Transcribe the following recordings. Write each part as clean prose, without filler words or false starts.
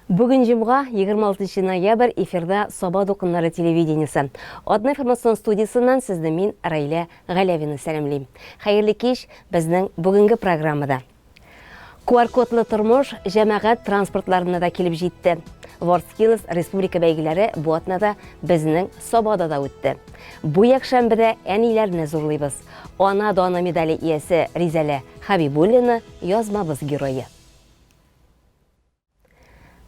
Бүген җомга, 26 ноябрь, эфирда Саба дулкыннары телевидениесе. Атна информацион студиясеннән сезне мин, Раилә Галәвина сәламлим. Хәерле кич, безнең бүгенге программада. QR-кодлы тормыш җәмәгать транспортларына да килеп җитте. WorldSkills республика бәйгеләре бу атнада безнең Сабада да үтте. Бу якшәмбедә әниләрне зурлыйбыз. Ана даны медале иясе Ризәлә Хәбибуллина язмабыз герое.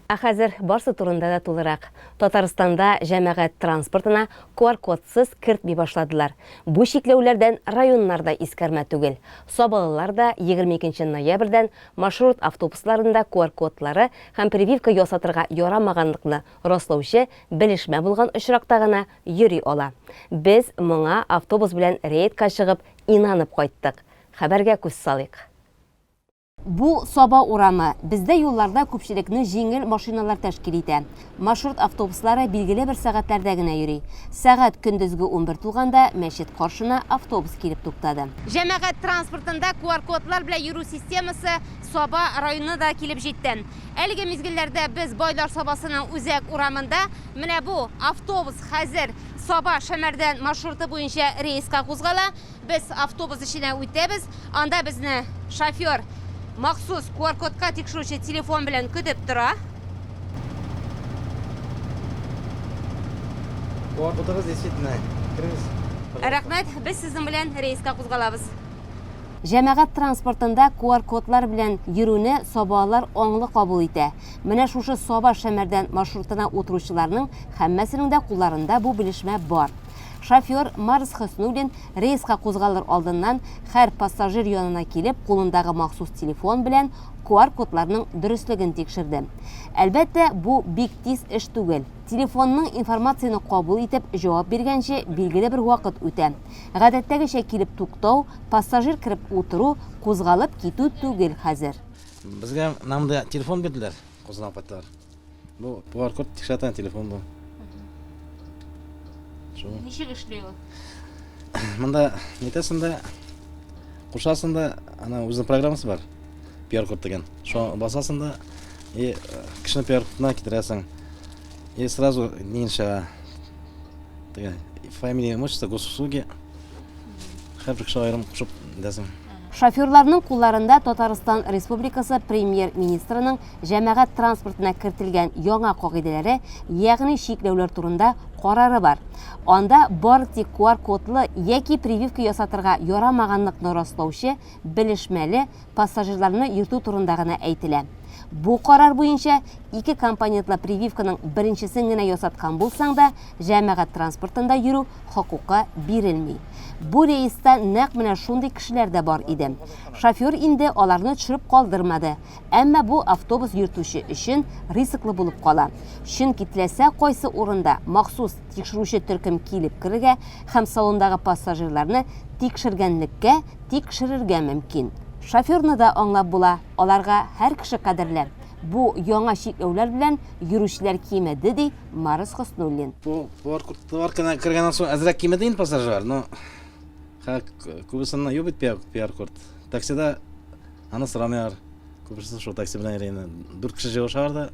Ә хәзер барсы турында да тулырак. Татарстанда җәмәгать транспортына QR-кодсыз кертми башладылар. Бу чикләүләрдән районнар да искәрмә түгел. Сабалылар да 22 ноябрьдән маршрут автобусларында QR-кодлары һәм прививка ясатырга ярамаганлыкны раслаучы белешмә булган очракта гына йөри ала. Без моңа автобус белән рейдка чыгып инанып кайттык. Хәбәргә күз салыйк. Бу, Саба урамы. Бездә юлларда күпчелекне җиңел машиналар тәшкил итә. Маршрут автобуслары билгеле бер сәгатьләрдә генә йөри. Сәгать көндезге 11 тулганда мәчет каршына автобус килеп туктады. Җәмәгать транспортында QR-кодлар белән йөрү системасы Саба районына да килеп җитте. Әлеге мизгелләрдә без Байлар Сабасының үзәк урамында. Менә бу автобус хәзер Саба-Шәмәрдән маршруты буенча рейска кузгала. Без автобус эченә үтәбез. Анда безне шофер махсус QR-кодка тикшерүче телефон белән көтеп тора. QR-кодыгыз действительно керегез. Рәхмәт, без сезнең белән рейска кузгалабыз. Җәмәгать транспортында QR-кодлар белән йөрүне сабалылар аңлы кабул итә. Менә шушы Саба-Шәмәрдән маршрутына утыручыларның һәммәсенең дә кулларында бу белешмә бар. Шофер Марс Хөснуллин рейска кузгалыр алдыннан һәр пассажир янына килеп, кулындагы махсус телефон белән QR-кодларның дөреслеген тикшерде. Әлбәттә, бу бик тиз эш түгел. Телефонның информацияне кабул итеп, җавап биргәнче билгеле бер вакыт үтә. Гадәттәгечә килеп туктау, пассажир кереп утыру, кузгалып китү түгел хәзер. Безгә менә мондый телефон бирделәр, Казаннан кайттылар. Бу QR-код тикшерә торган телефон бу. Шул. Ничек эшли ул? Монда нитәсең дә, кушасың да, ана үзенең программасы бар. QR-код дигән. Шуңа басасың да и кешене QR-кодына китерәсең. И сразу нин чыга. Теге фамилия, имущество, госуслуги. Һәрбер кеше аерым кушып нитәсең. Шоферларның кулларында Татарстан Республикасы Премьер-министрының җәмәгать транспортына кертелгән яңа кагыйдәләре, ягъни чикләүләр турында карары бар. Анда бары тик QR-кодлы яки прививка ясатырга ярамаганлыкны раслаучы белешмәле пассажирларны йөртү турында гына әйтелә. Бу карар буенча, ике компонентлы прививканың беренчесен генә ясаткан булсаң да, җәмәгать транспортында йөрү хокукы бирелми. Бу рейста нәкъ менә шундый кешеләр дә бар иде. Шофер инде аларны төшереп калдырмады. Әмма бу автобус йөртүче өчен рисклы булып кала. Чөнки теләсә кайсы урында махсус тикшерүче төркем килеп керергә һәм салондагы пассажирларны тикшергәнлеккә тикшерергә мөмкин. Шоферны да аңлап була, аларга һәр кеше кадерле. Бу яңа чикләүләр белән йөрүчеләр кимеде, ди Марс Хөснуллин. Бу паркына кергәннән соң әзрәк кимеде инде пассажирлар, но күбесенә юк бит QR-код. Таксида аны сорамыйлар. Күбесе шул такси белән йөри инде. Дүрт кеше җыелышалар да,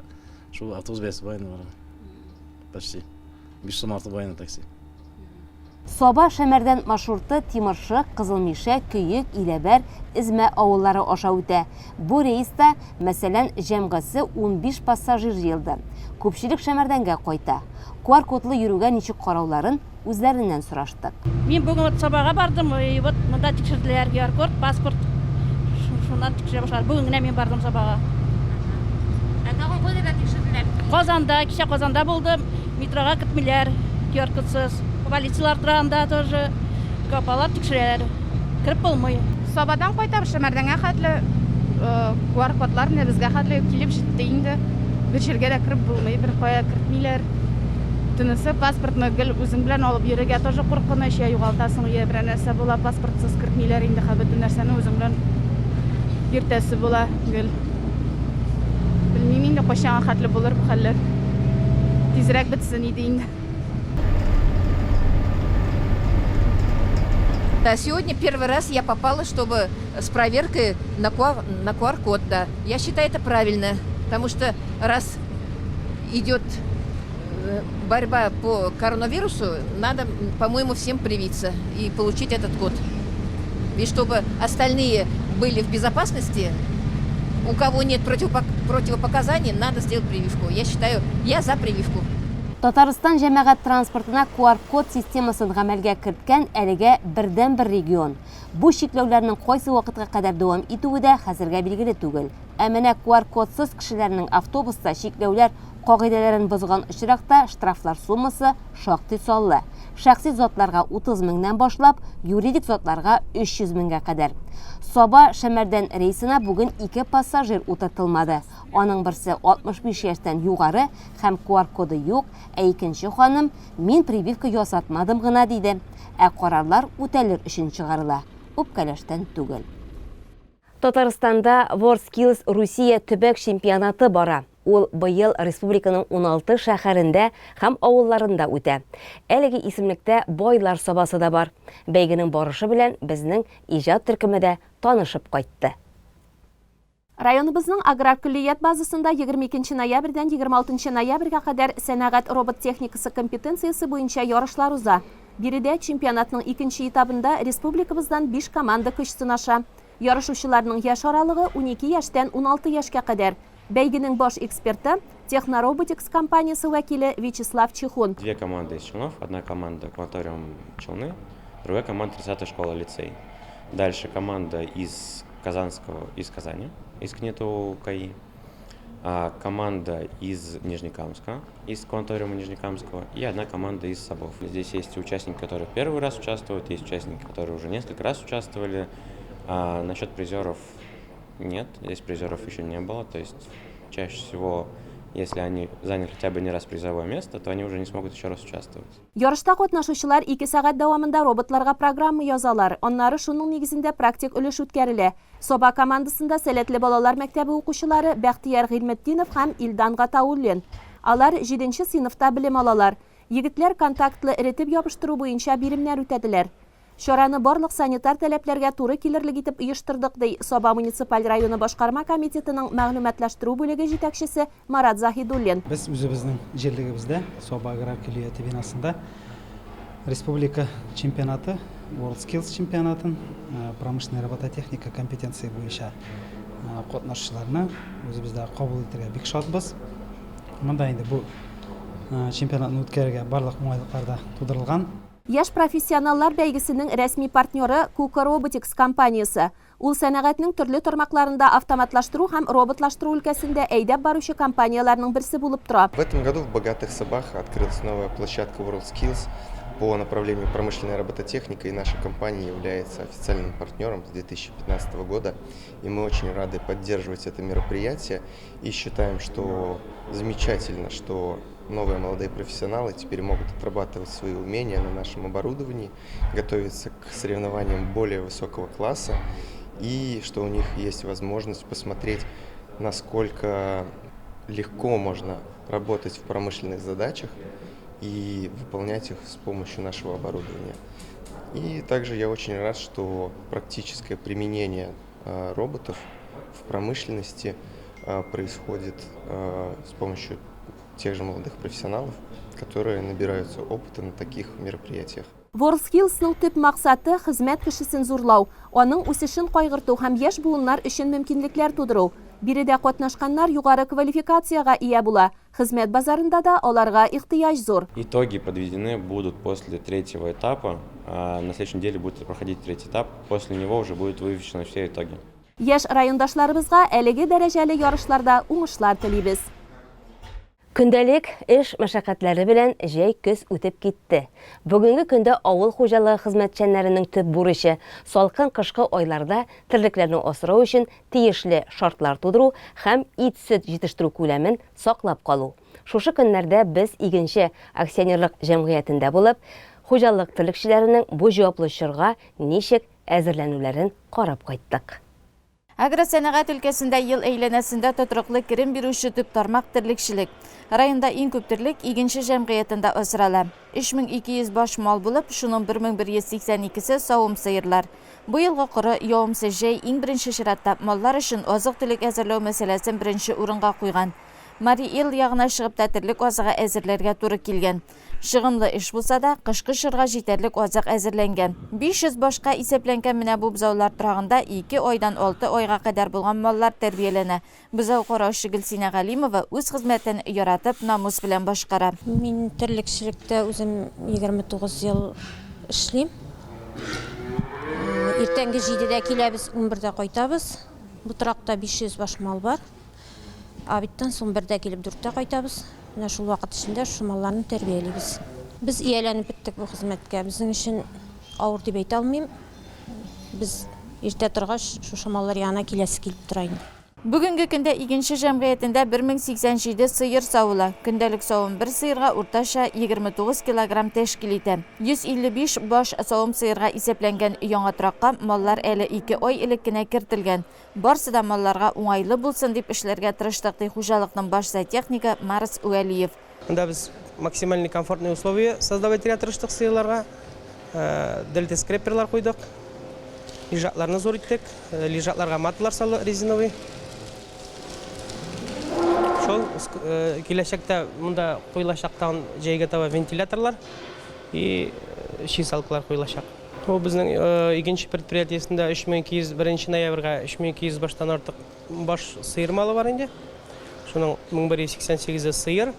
шул автобус бәясе була инде бары. Почти. 5 сум артык була инде такси. Саба, Шәмәрдән маршруты Тимершык, Кызыл Мишә, Көек, Иләбәр, Эзмә авыллары аша үтә. Бу рейста, мәсәлән, җәмгысе 15 пассажир җыелды. Күпчелек Шәмәрдәнгә кайта. QR-кодлы йөрүгә ничек карауларын үзләреннән сораштык. Мин бүген вот Сабага бардым, и вот монда тикшерделәр, QR-код, паспорт. Шуннан тикшерә башладылар. Бүген генә мин бардым Сабага. Ә тагын кайларда тикшерделәр? Казанда, кичә Казанда булдым. Метрога кертмиләр, QR-кодсыз. Полицияләр тора анда тоже. Капалар тикшерәләр. Кереп булмый. Сабадан кайтам, Шәмәрдәнгә хәтле QR-кодлар менә безгә хәтле килеп җитте инде. Бер җиргә дә кереп булмый, беркая кертмиләр. Төнесе паспортны гел үзең белән алып йөрергә тоже куркыныч, я югалтасың, я берәр нәрсә була, паспортсыз кертмиләр инде хәзер бөтен нәрсәне үзең белән йөртәсе була гел. Белмим инде кайчанга хәтле булыр бу хәлләр. Тизрәк бетсен иде инде. Да, сегодня первый раз я попала, чтобы с проверкой на QR, на QR-код, да. Я считаю это правильно, потому что раз идет э, борьба по коронавирусу, надо, по-моему, всем привиться и получить этот код. И чтобы остальные были в безопасности, у кого нет противопоказаний, надо сделать прививку. Я считаю, я за прививку. Татарстан җәмәгать транспортына QR-код системасын гамәлгә керткән әлегә бердәнбер регион. Бу чикләүләрнең кайсы вакытка кадәр дәвам итүе дә хәзергә билгеле түгел. Ә менә QR-кодсыз кешеләрнең автобуста чикләүләр кагыйдәләрен бозган очракта штрафлар суммасы шактый саллы. Шәхси затларга 30 меңнән башлап, юридик затларга 300 меңгә кадәр. Саба, Шәмәрдән рейсына бүген ике пассажир утыртылмады. Аның берсе 65 яшьтән югары һәм QR-коды юк, ә икенче ханым, мин прививка ясатмадым гына, диде. Ә карарлар үтәлер өчен чыгарыла, үпкәләштән түгел. Татарстанда WorldSkills Русия төбәк чемпионаты бара. Ул быел республиканың 16 шәһәрендә һәм авылларында үтә. Әлеге исемлектә Байлар Сабасы да бар. Бәйгенең барышы белән безнең иҗат төркеме дә танышып кайтты. Районыбызның аграр көллият базасында 22 нче ноябрьдән 26 нчы ноябрьгә кадәр сәнәгать робот техникасы компетенциясе буенча ярышлар уза. Биредә чемпионатның икенче этабында республикабыздан биш команда көч сынаша. Ярышучыларның яшь аралыгы 12 яшьтән 16 яшькә кадәр. Бәйгенең баш эксперты, Технороботикс компаниясе вәкиле Вячеслав Чихун. Две команды из Челнов, одна команда Кванториум Челны, другая команда 30-я школа-лицей. Дальше команда из Казанского, из Казани, из КНИТУ КАИ, команда из Нижнекамска, из Кванториума Нижнекамского и одна команда из Сабов. Здесь есть участники, которые первый раз участвуют, есть участники, которые уже несколько раз участвовали. А насчет призеров нет, здесь призеров еще не было, то есть чаще всего, если они заняли хотя бы не раз призовое место, то они уже не смогут еще раз участвовать. Ярышта катнашучылар ике сәгать дәвамында роботларга программа язалар, аннары шуның нигезендә практик өлеш үткәрелә. Саба командасында сәләтле балалар мәктәбе укучылары Бәхтияр Гыйльметдинов һәм Илдан Гатауллин. Алар җиденче сыйныфта белем алалар. Егетләр контактлы эретеп ябыштыру буенча биремнәр үтәделәр. Чараны барлык санитар таләпләргә туры килерлек итеп оештырдык, ди Саба муниципаль районы башкарма комитетының мәгълүматлаштыру бүлеге җитәкчесе Марат Заһидуллин. Без үзебезнең җирлегебездә, Саба аграр көллияте бинасында республика чемпионаты, WorldSkills чемпионатын, промышленная робототехника компетенция буенча катнашучыларны үзебездә кабул итәргә бик шатбыз. Монда инде бу чемпионатны үткәрергә барлык уңайлыклар да тудырылган. Яшь профессионаллар бәйгесенең рәсми партнеры Kuka Robotics компаниясе. Ул сәнәгатьнең төрле тармакларында автоматлаштыру һәм роботлаштыру өлкәсендә әйдәп баручы компанияләрнең берсе булып тора. В этом году в Богатых Сабах открылась новая площадка WorldSkills по направлению промышленная робототехника, и наша компания является официальным партнером с 2015 года. И мы очень рады поддерживать это мероприятие и считаем, что замечательно, что новые молодые профессионалы теперь могут отрабатывать свои умения на нашем оборудовании, готовиться к соревнованиям более высокого класса, и что у них есть возможность посмотреть, насколько легко можно работать в промышленных задачах и выполнять их с помощью нашего оборудования. И также я очень рад, что практическое применение роботов в промышленности происходит с помощью тех же молодых профессионалов, которые набираются опыта на таких мероприятиях. WorldSkills ның төп максаты, хезмәт кешесен зурлау, аның үсешен кайгырту һәм яшь буыннар өчен мөмкинлекләр тудыру. Биредә катнашканнар югары квалификациягә ия була, хезмәт базарында да аларга ихтыяҗ зур. Итоги подведены будут после третьего этапа. На следующей неделе будет проходить третий этап, после него уже будут вывешены все итоги. Яшь райондашларыбызга әлеге дәрәҗәле ярышларда уңышлар телибез. Көндәлек эш мәшәкатьләре белән җәй-көз үтеп китте. Бүгенге көндә авыл хуҗалыгы хезмәтчәннәренең төп бурычы, салкын кышкы айларда терлекләрне асрау өчен тиешле шартлар тудыру һәм ит-сөт җитештерү күләмен саклап калу. Шушы көннәрдә без Игенче акционерлык җәмгыятендә булып, хуҗалык терлекчеләренең бу җаваплы чорга ничек әзерләнүләрен карап кайттык. Агросәнәгать өлкәсендә ел әйләнәсендә тотрыклы керем бирүче төп тармак терлекчелек. Районда иң күп терлек Игенче җәмгыятендә асрала. 3200 баш мал булып, шуның 1182-се савым сыерлар. Бу елгы коры, явымсыз җәй иң беренче чиратта маллар өчен азык-төлек әзерләү мәсьәләсен беренче урынга куйган. Мари Эл ягына чыгып та терлек азыгы әзерләргә туры килгән. Чыгымлы эш булса да, кышкы чорга җитәрлек азык әзерләнгән. 500 башка исәпләнгән менә бу бозаулар торагында ике айдан алты айга кадәр булган маллар тәрбияләнә. Бозау караучы Гөлсинә Галимова үз хезмәтен яратып, намус белән башкара. Мин терлекчелектә үзем 29 ел эшлим. Иртәнге җидедә киләбез, унбердә кайтабыз. Бу торакта 500 баш мал бар. Обедтан соң бердә килеп дүрттә кайтабыз. Менә шул вакыт эчендә шушы малларны тәрбиялибез. Без ияләнеп беттек бу хезмәткә. Безнең өчен авыр дип әйтә алмыйм. Без иртә торгач, шушы маллар янына киләсе килеп тора инде. Бүгенге көндә Игенче җәмгыятендә 1087 сыер савыла. Көндәлек савым бер сыерга уртача 29 килограмм тәшкил итә. 155 баш савым сыерга исәпләнгән яңа торакка маллар әле ике ай элек кенә кертелгән. Барсы да малларга уңайлы булсын дип эшләргә тырыштык, ди хуҗалыкның баш зоотехнигы Марс Вәлиев. Монда без максимальный комфортный условия создавать итәргә тырыштык сыерларга. Дельта скреперлар куйдык. Лежакларны зур иттек. Лежакларга маталар салдык резиновый. Шул киләчәктә монда куелачак тагын җәйгә таба вентиляторлар и чесалкалар куелачак. Бу безнең игенче предприятиесендә 3200 беренче ноябрьгә 3200 баштан артык баш сыер малы бар инде. Шуның 1188-е сыер,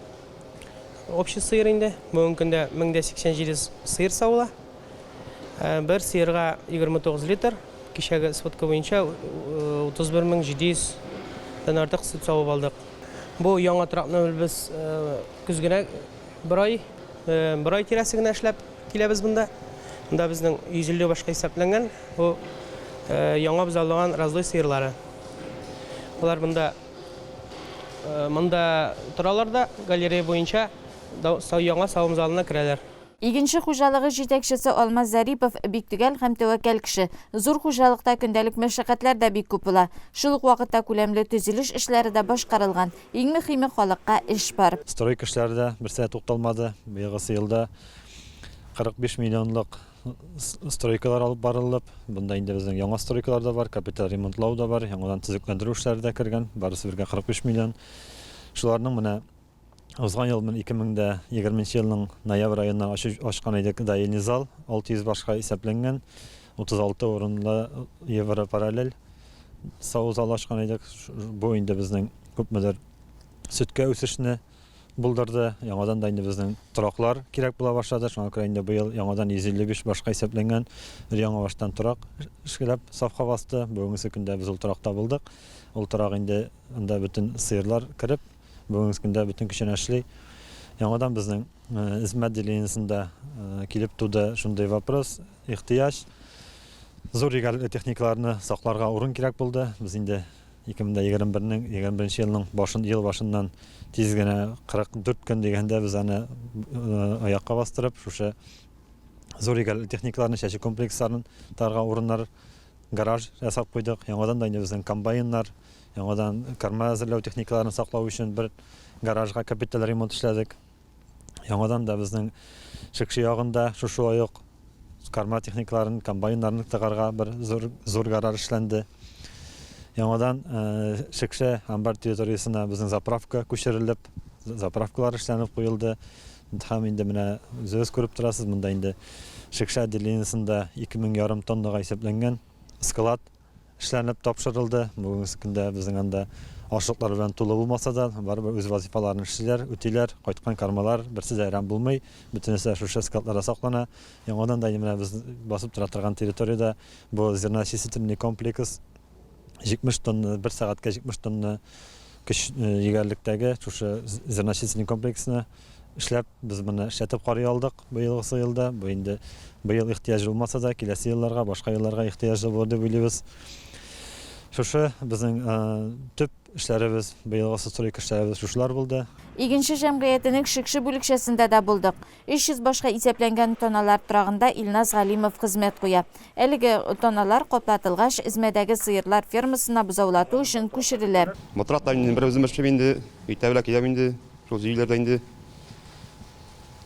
общий сыер инде. Бүгенге көндә 1087 сыер савыла. Бер сыерга 29 литр, кичәге сводка буенча 31700 дән артык сөт савып алдык. Бу яңа торакны без көз генә бер ай, бер ай тирәсе генә эшләп Киләбез монда. Монда безнең 150 башка исәпләнгән бу яңа бозаулаган раздой сыерлары. Болар монда монда торалар да, галерея буенча яңа савым залына керәләр. Игенче хуҗалыгы җитәкчесе Алмаз Зарипов бик төгәл һәм тәвәккәл кеше. Зур хуҗалыкта көндәлек мәшәкатьләр дә бик күп була. Шул ук вакытта күләмле төзелеш эшләре дә башкарылган. Иң мөхиме, халыкка эш бар. Стройка эшләре дә берсе дә тукталмады. Быелгысы елда 45 миллионлык стройкалар алып барылып, бында инде безнең яңа стройкалар да бар, капиталь ремонтлау да бар, яңадан төзекләндерү эшләре дә кергән, барысы бергә 45 миллион. Шуларның менә узган ел 2020 елның ноябрь аеннан ачкан идек доильный зал, 600 башка исәпләнгән, 36 урынлы европараллель саву залы ачкан идек. Бу инде безнең күпмедер сөткә үсешне булдырды. Яңадан да инде безнең тораклар кирәк була башлады. Шуңа күрә инде быел яңадан 155 башка исәпләнгән өр-яңа баштан торак эшләп сафка басты. Бүгенге көндә без ул торакта булдык. Ул торак инде анда бөтен сыерлар кереп, бүгенге көндә бөтен көченә эшли. Яңадан безнең Эзмә отделениесендә килеп туды шундый вопрос, ихтыяҗ. Зур егәрле техникаларны сакларга урын кирәк булды. Без инде 2021 нең, 21 елның башын, ел башыннан тиз генә 44 көн дигәндә без аны аякка бастырып, шушы зур егәрле техникаларны, чәчү комплексларын тарга урыннар, гараж ясап куйдык. Яңадан да инде безнең комбайннар, яңадан корма әзерләү техникаларын саклау өчен бер гаражга капиталь ремонт эшләдек. Яңадан да безнең Шекше ягында шушылай ук карма техникаларын, комбайннарны тыгарга бер зур, зур гараж эшләнде. Яңадан Шекше амбар территориясенә безнең заправка күчерелеп, заправкалар эшләнеп куелды. Һәм инде менә үзегез күреп торасыз, монда инде Шекше отделениесендә 2000 ярым тоннага исәпләнгән склад эшләнеп тапшырылды. Бүгенге көндә безнең анда ашлыклар белән тулы булмаса да, барыбер үз вазифаларын эшлиләр, үтиләр. Кайткан кармалар берсе дә әрәм булмый, бөтенесе дә шушы складларда саклана. Яңадан да менә без басып тора торган территориядә бу зерноочистительный комплекс 70 тонна, бер сәгатькә 70 тонна көч егәрлектәге шушы зерноочистительный комплексны эшләп, без моны эшләтеп карый алдык быелгысы елда. Бу инде быел ихтыяҗ булмаса да, киләсе елларга, башка елларга ихтыяҗлы булыр дип уйлыйбыз. Шушы безнең төп эшләребез, быелгысы стройка эшләребез шушылар булды. Игенче җәмгыятенең Шекше бүлекчәсендә дә булдык. 300 башка исәпләнгән таналар торагында Илназ Галимов хезмәт куя. Әлеге таналар каплатылгач, Эзмәдәге сыерлар фермасына бозаулату өчен күчерелә. Батракта инде бер үзем эшлим инде, иртә белән киләм инде. Шул җөйләрдә инде.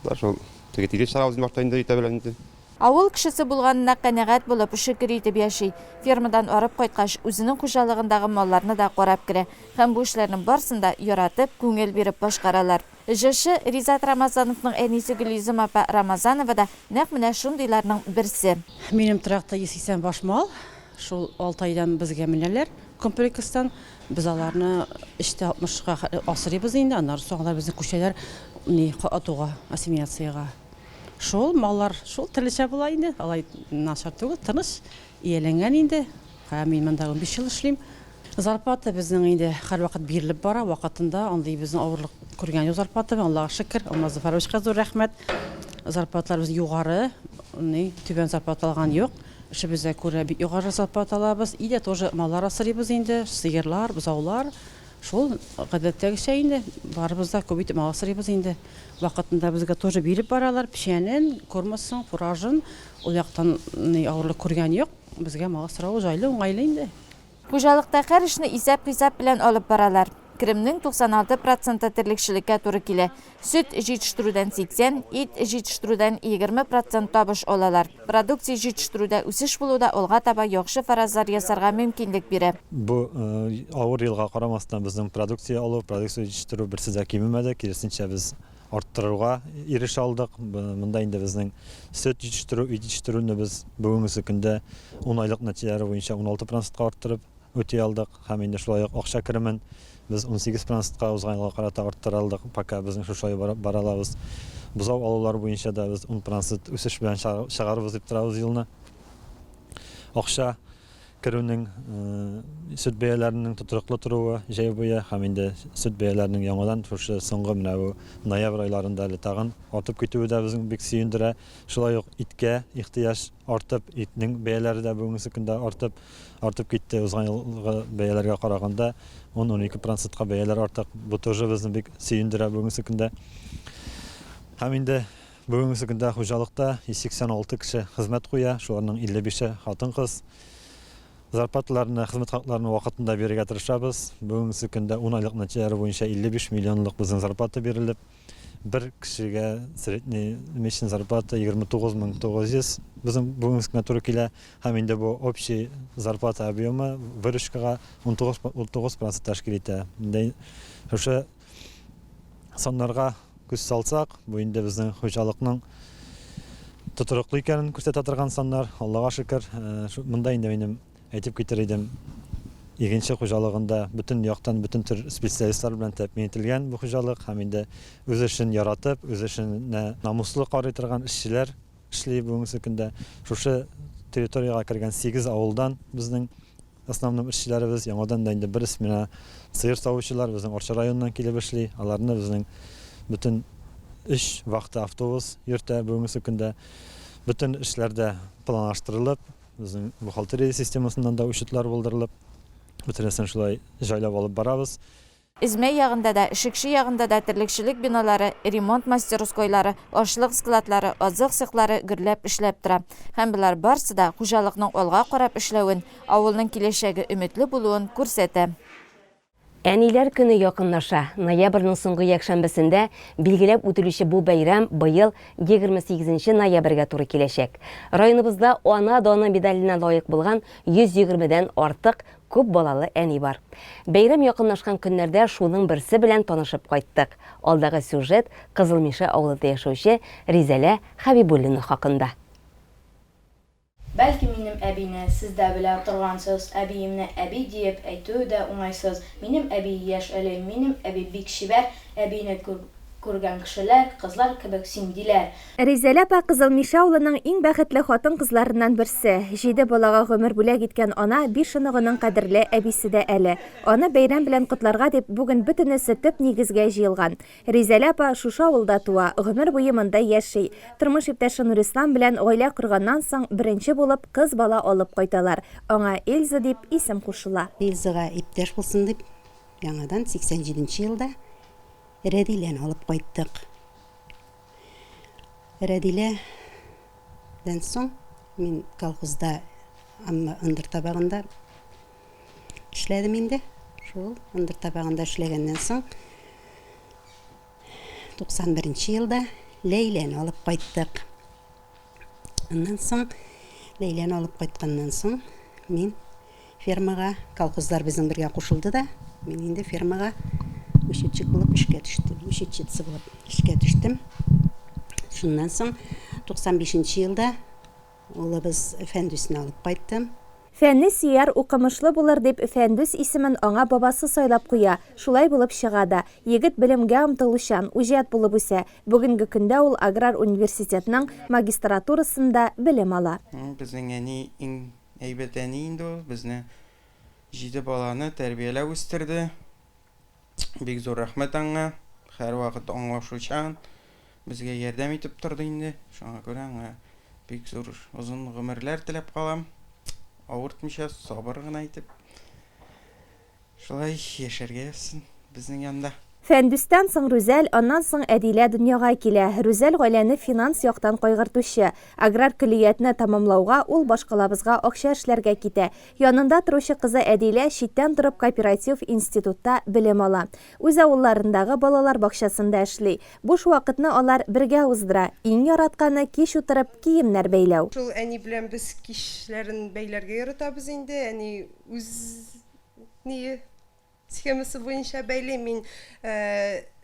Да шул теге тире чыгарабыз инде башта инде иртә белән инде. Авыл кешесе булганына канәгать булып, шөкер итеп яши. Фермадан арып кайткач, үзенең хуҗалыгындагы малларны да карап керә. Һәм бу эшләрнең барысын да яратып, күңел биреп башкаралар. Җырчы Ризат Рамазановның әнисе Гөлйөзем апа Рамазанова да нәкъ менә шундыйларның берсе. Минем торакта 180 баш мал. Шул Алтайдан безгә менәләр комплекстан. Без аларны өчтә алтмышка хәтле асрыйбыз инде, аннары соң алар безне күчәләр ни атуга, ассимиляциягә. Шул маллар шул төрлечә була инде, алай начар түгел, тыныч, ияләнгән инде. Һәм мин монда 15 ел эшлим. Зарплата безнең инде һәрвакыт бирелеп бара, вакытында, андый безнең авырлык күргән юк зарплата белән, Аллага шөкер, Алмаз Зөфәровичка зур рәхмәт. Зарплаталарыбыз югары, ни, түбән зарплата алган юк. Эшебезгә күрә бик югары зарплата алабыз. Өйдә тоже маллар асрыйбыз инде, сыерлар, бозаулар. Шул гадәттәгечә инде, барыбыз да күп итеп мал асрыйбыз инде. Вакытында безгә тоже биреп баралар, печәнен, кормасын, фуражын. Ул яктан ни авырлык күргән юк. Безгә мал асрау җайлы, уңайлы инде. Хуҗалыкта һәр эшне исәп-хисап белән алып баралар. Керемнең 96 проценты терлекчелеккә туры килә. Сөт җитештерүдән 80, ит җитештерүдән 20 процент табыш алалар. Продукция җитештерүдә үсеш булу да алга таба яхшы фаразлар ясарга мөмкинлек бирә. Бу авыр елга карамастан, безнең продукция алу, продукция җитештерү берсе дә кимемәде, киресенчә, без арттыруга ирешә алдык. Монда инде безнең сөт җитештерү, ит җитештерүне без бүгенгесе көндә ун айлык нәтиҗәләре буенча 16 процентка арттырып үти алдык. Һәм инде шулай ук акча керемен без 18 процентка узган елга карата арттыра алдык. Пока безнең шушылай бара алабыз. Бозау алулар буенча да без 10 процент үсеш белән чыгарбыз дип торабыз елны. Акча керүнең, сөт бәяләренең тотрыклы торуы җәй буе һәм инде сөт бәяләренең яңадан шушы соңгы менә бу ноябрь айларында әле тагын артып китүе дә безне бик сөендерә. Шулай ук иткә ихтыяҗ артып, итнең бәяләре дә бүгенге көндә артып, артып китте. Узган елгы бәяләргә караганда 10-12 процентка бәяләр артык. Бу тоже безне бик сөендерә бүгенге көндә. Һәм инде бүгенге көндә хуҗалыкта 186 кеше хезмәт куя, шуларның 55-е хатын-кыз. Зарплаталарны, хезмәт хакларын вакытында бирергә тырышабыз. Бүгенге көндә ун айлык нәтиҗәләре буенча 55 миллионлык безнең зарплата бирелеп, бер кешегә средний месячный зарплата 29 900 безнең бүгенге көнгә туры килә. Һәм инде бу общий зарплата объемы выручкага 19, 19 процент тәшкил итә. Инде шушы саннарга күз салсак, бу инде безнең хуҗалыкның тотрыклы икәнен күрсәтә торган саннар. Аллага шөкер, монда инде минем әйтеп китер идем, игенче хуҗалыгында бөтен яктан, бөтен төр специалистлар белән тәэмин ителгән бу хуҗалык һәм инде үз эшен яратып, үз эшенә намуслы карый торган эшчеләр эшли бүгенге көндә. Шушы территориягә кергән 8 авылдан безнең Основном эшчеләребез яңадан да инде бер смена сыер савучылар безнең Арча районыннан килеп эшли. Аларны безнең бөтен өч вахта автобус йөртә бүгенге көндә. Бөтен эшләр дә планлаштырылып, безнең бухгалтерия системасыннан да учетлар булдырылып, бөтенесен шулай җайлап алып барабыз. Эзмәй ягында да, Шекше ягында да терлекчелек биналары, ремонт мастерскойлары, ашлык складлары, азык цехлары гөрләп эшләп тора. Һәм болар барсы да хуҗалыкның алга карап эшләвен, авылның киләчәге өметле булуын күрсәтә. Әниләр көне якынлаша. Ноябрьнең соңгы якшәмбесендә билгеләп үтелүче бу бәйрәм быел 28 нче ноябрьгә туры киләчәк. Районыбызда Ана даны медаленә лаек булган 120 дән артык Күп балалы әни бар. Бәйрәм якынлашкан көннәрдә шуның берсе белән танышып кайттык. Алдагы сюжет Кызыл Мишә авылында яшәүче Ризәлә Хәбибуллина хакында. Бәлки минем әбине сез дә белә торгансыз, әбиемне әби диеп әйтүе дә уңайсыз, минем әби яшь әле, минем әби бик чибәр, әбине күргән кешеләр, кызлар кебек син диләр. Ризәлә апа Кызыл Мишә авылының иң бәхетле хатын-кызларыннан берсе. Җиде балага гомер бүләк иткән ана биш оныгының кадерле әбисе дә әле. Аны бәйрәм белән котларга дип бүген бөтенесе төп нигезгә җыелган. Ризәлә апа шушы авылда туа, гомер буе монда яши. Тормыш иптәше Нурислам белән гаилә корганнан соң беренче булып кыз бала алып кайталар. Аңа Эльза дип исем кушыла. Эльзага иптәш булсын дип, яңадан 87 нче елда Рәдиләне алып кайттык. Рәдиләдән соң мин колхозда ындыр табагында эшләдем инде. Шул ындыр табагында эшләгәннән соң 91 нче елда Ләйләне алып кайттык. Аннан соң Ләйләне алып кайтканнан соң мин фермага, колхозлар безнең бергә кушылды да, мин инде фермага учетчик булып эшкә төштем, учетчица булып эшкә төштем. Шуннан соң 95 нче елда Улыбыз Фәндүсне алып кайттым. Фәнне сөяр, укымышлы булыр дип, Фәндүс исемен аңа бабасы сайлап куя. Шулай булып чыга да. Егет белемгә омтылучан, үҗәт булып үсә. Бүгенге көндә ул аграр университетның магистратурасында белем ала. Безнең әни иң әйбәт әни инде ул. Безне җиде баланы тәрбияләп үстерде. Бик зур рәхмәт аңа. Һәрвакыт аңлашучан, безгә ярдәм итеп торды инде. Шуңа күрә аңа бик зур озын гомерләр теләп калам. Авыртмыйча, сабыр гына итеп. Шулай яшәргә язсын безнең янда. Фәндүстән соң Рүзәл, аннан соң Әдилә дөньяга килә. Рүзәл гаиләне финанс яктан кайгыртучы. Аграр көллиятне тәмамлауга ул башкалабызга акча эшләргә китә. Янында торучы кызы Әдилә читтән торып кооператив институтта белем ала. Үз авылларындагы балалар бакчасында эшли. Буш вакытны алар бергә уздыра. Иң яратканы, кич утырып, киемнәр бәйләү. Шул әни белән без кичләрен бәйләргә яратабыз инде. Әни үз ние Схемасы буенча бәйлим. Мин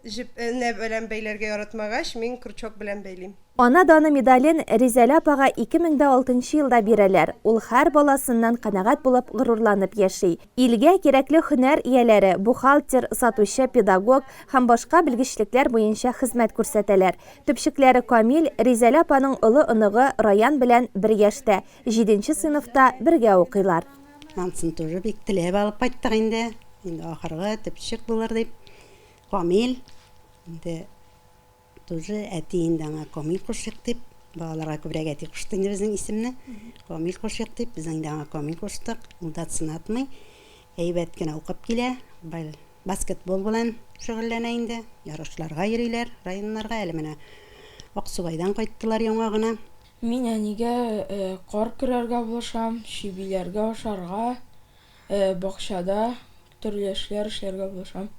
җеп энә белән бәйләргә яратмагач, мин крючок белән бәйлим. Ана даны медален Ризәлә апага 2006 нчы елда бирәләр. Ул һәр баласыннан канәгать булып, горурланып яши. Илгә кирәкле һөнәр ияләре, бухгалтер, сатучы, педагог һәм башка белгечлекләр буенча хезмәт күрсәтәләр. Төпчекләре Камил, Ризәлә апаның олы оныгы Раян белән бер яшьтә, җиденче сыйныфта бергә укыйлар. Ансын тоже бик теләп алып кайттык инде. Инде ахыргы төпчек булыр дип. Камил. Инде тоже әти инде аңа Камил кушыйк дип. Балаларга күбрәк әти кушты инде безнең исемне. Камил кушыйк дип, без инде аңа Камил куштык. Ул да сынатмый. Әйбәт кенә укып килә. Баскетбол белән шөгыльләнә инде. Ярышларга йөриләр, районнарга. Әле менә Аксубайдан кайттылар яңа гына. Мин әнигә кар көрәргә булышам, чебиләргә ашарга, бакчада төрле эшләр эшләргә булышам.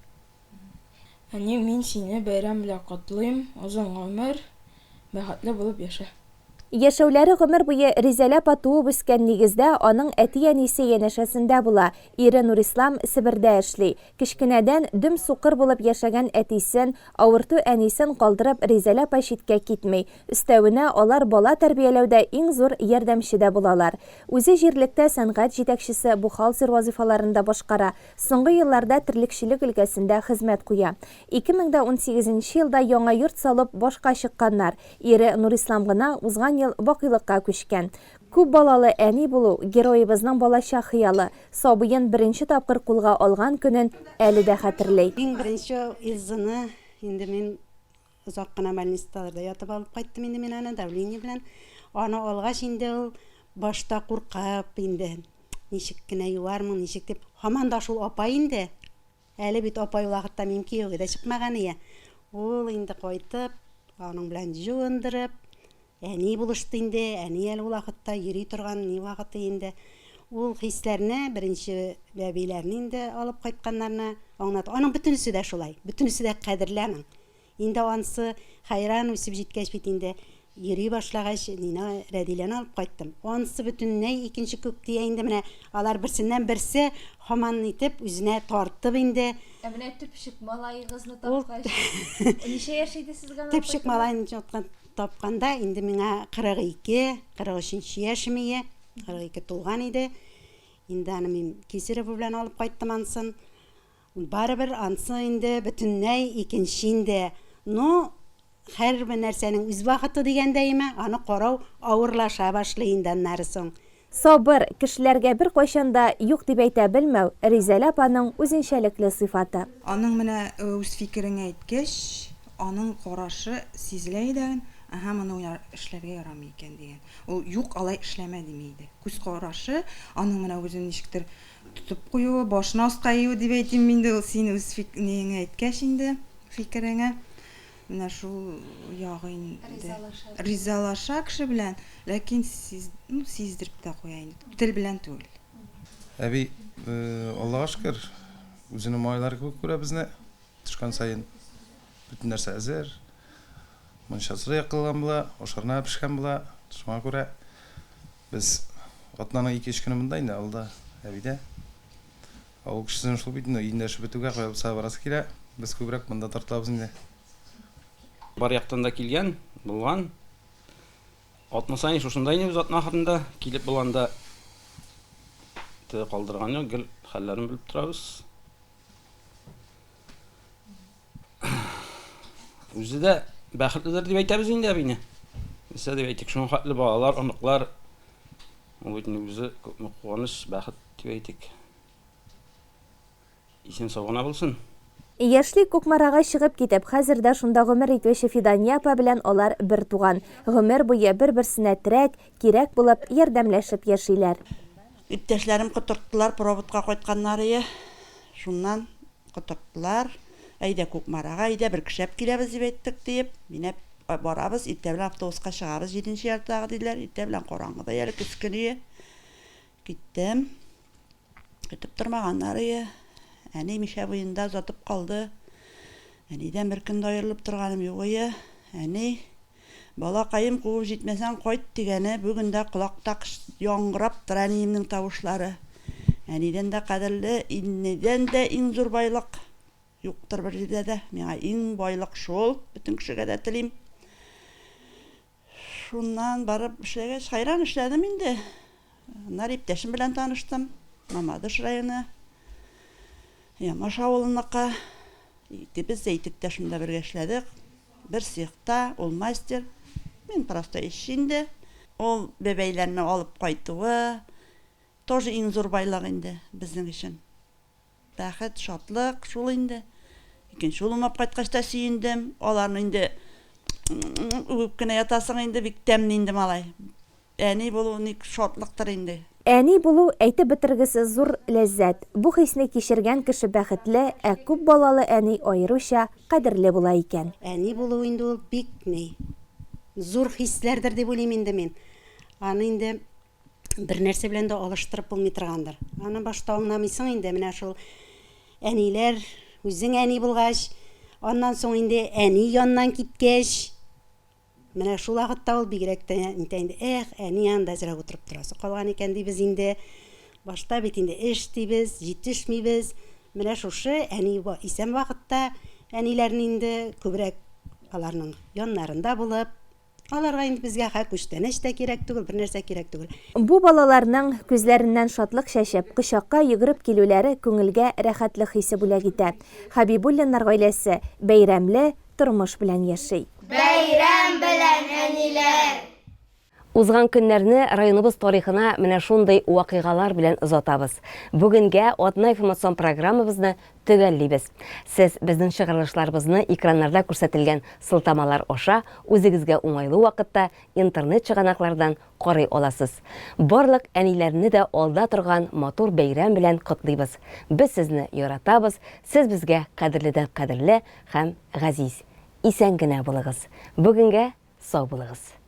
Әни, мин сине бәйрәм белән котлыйм, озын гомер, бәхетле булып яшә. Яшәүләре гомер буе Ризәлә апа туып үскән нигездә, аның әти-әнисе янәшәсендә була. Ире Нурислам Себердә эшли. Кечкенәдән дөм сукыр булып яшәгән әтисен, авырту әнисен калдырып Ризәлә апа читкә китми. Өстәвенә, алар бала тәрбияләүдә иң зур ярдәмче дә булалар. Үзе җирлектә сәнгать җитәкчесе, бухгалтер вазыйфаларын да башкара. Соңгы елларда терлекчелек өлкәсендә хезмәт куя. 2018 нче елда яңа йорт салып, башка чыкканнар. Ире Нурислам гына узган ел бакыйлыкка күчкән. Күп балалы әни булу, героебызның балачак хыялы. Сабыен беренче тапкыр кулга алган көнен әле дә хәтерли. Иң беренче Илзаны инде мин озак кына больницаларда ятып алып кайттым инде мин аны, давление белән. Аны алгач инде ул башта куркып инде, ничек кенә юармын, ничек дип. Һаман да шул апа инде. Әле бит апай ул вакытта минем кияүгә дә чыкмаган ие. Ул инде кайтып, аның белән җуындырып, әни булышты инде, әни әле ул вакытта йөри торган ни вакыты инде. Ул хисләрне, беренче бәбиләрне инде алып кайтканнарны аңлат. Аның бөтенесе дә шулай, бөтенесе дә кадерле аның. Инде ансы хәйран үсеп җиткәч бит инде, йөри башлагач, Нина Рәдиләне алып кайттым. Ансы бөтенләй икенче күк тия инде менә алар берсеннән берсе һаман итеп үзенә тартып инде. Ә менә төпчек малаегызны тапкач, ничә яшь иде сезгә аны алып Төпчек малайны тапканда инде миңа 42, 43 нче яшем ие, 42 тулган иде. Инде аны мин Кесарево белән алып кайттым ансын. Барыбер ансы инде бөтенләй икенче инде. Ну, һәрбер нәрсәнең үз вакыты дигәндәйме, аны карау авырлаша башлый инде аннары соң. Сабыр, кешеләргә беркайчан да юк дип әйтә белмәү, Ризәлә апаның үзенчәлекле сыйфаты. Аның менә үз фикереңә әйткәч, аның карашы сизелә иде, әһә, моны эшләргә ярамый икән дигән. Ул юк, алай эшләмә дими иде. Күз карашы, аның менә үзен ничектер Тотып куюы, башын аска июе дип әйтим инде, ул син үз фик ниеңә әйткәч инде, фикереңә. Менә шул ягы инде. Ризалаша. Ризалаша кеше белән, ләкин сиз, ну, сиздереп тә куя инде. Тел белән түгел. Әби, Аллага шөкер, үзенең малайлары кебек күрә безне. Төшкән саен бөтен нәрсә әзер. Мунчасы да якылган була, ашарына пешкән була. Шуңа күрә без атнаның ике-өч көне монда инде, авылда, әбидә. Авыл кешесенең шул бит инде, өендә эше бетүгә, кая булса да барасы килә. Без күбрәк монда тартылабыз инде. Бар яктан да килгән, булган. Атна саен шушында инде без атна ахырында килеп булганда теге калдырган юк, гел хәлләрен белеп торабыз. Үзе дә бәхетледер дип әйтәбез инде әбине. Нәрсә дип әйтик, шуның хәтле балалар, оныклар. Ул бит инде үзе күпме куаныч, бәхет дип әйтик. Исән-сау гына булсын. Яшьли Кукмарага чыгып китеп, хәзер дә шунда гомер итүче Фидания апа белән алар бертуган. Гомер буе бер-берсенә терәк, кирәк булып, ярдәмләшеп яшиләр. Иптәшләрем котырттылар, проводка кайтканнарые. Шуннан котырттылар. Әйдә Кукмарага, әйдә бер кешәп киләбез дип әйттек, диеп. Менә барабыз, иртә белән автобуска чыгабыз җиденче яртыдагы, диделәр. Иртә белән караңгыда әле, көз көне. Киттем. Көтеп тормаганнарые. Әни Мишә буенда озатып калды. Әнидән бер көн дә аерылып торганым югые. Әни, Балакаем, куып җитмәсәң, кайт, дигәне бүген дә колакта яңгырап тора әниемнең тавышлары. Әнидән дә кадерле, иннедән дә иң зур байлык юктыр бер җирдә дә. Миңа иң байлык шул, бөтен кешегә дә телим. Шуннан барып эшләгәч, хәйран эшләдем инде. Аннары иптәшем белән таныштым. Мамадыш районы, Ямаш авылыныкы. Икебез дә итектә шунда бергә эшләдек. Бер цехта, ул мастер, мин простой эшче инде. Ул бәбәйләрне алып кайтуы тоже иң зур байлык инде безнең өчен. Бәхет, шатлык шул инде. Икенче улым алып кайткач та сөендем. Аларны инде үбеп кенә ятасың инде, бик тәмле инде малай. Әни булу ник шатлыктыр инде. Әни булу, әйтеп бетергесез зур ләззәт. Бу хисне кичергән кеше бәхетле, ә күп балалы әни аеруча кадерле була икән. Әни булу инде ул бик ни, зур хисләрдер дип уйлыйм инде мин. Аны инде бернәрсә белән дә алыштырып булмый торгандыр. Аны башта аңламыйсың инде, менә шул әниләр, үзең әни булгач, аннан соң инде әни яннан киткәч, Менә шул вакытта ул бигрәк тә нитә инде, эх, әни янында әзрәк утырып торасы калган икән дибез инде. Башта бит инде эш дибез, җитешмибез. Менә шушы әни исән вакытта әниләрне инде күбрәк аларның яннарында булып, аларга инде безгә хәер күчтәнәч тә кирәк түгел, бернәрсә кирәк түгел. Бу балаларның күзләреннән шатлык чәчеп, кочакка йөгереп килүләре күңелгә рәхәтлек хисе бүләк итә. Хәбибуллиннар гаиләсе бәйрәмле, тормыш белән яши. Бәйрәм белән, әниләр! Узган көннәрне районыбыз тарихына менә шундый вакыйгалар белән озатабыз. Бүгенгә атна информацион программабызны төгәллибез. Сез безнең чыгарылышларыбызны экраннарда күрсәтелгән сылтамалар аша үзегезгә уңайлы вакытта интернет чыганаклардан карый аласыз. Барлык әниләрне дә алда торган матур бәйрәм белән котлыйбыз. Без сезне яратабыз, сез безгә кадерледән кадерле һәм газиз. Исән генә булыгыз. Бүгенгә сау булыгыз.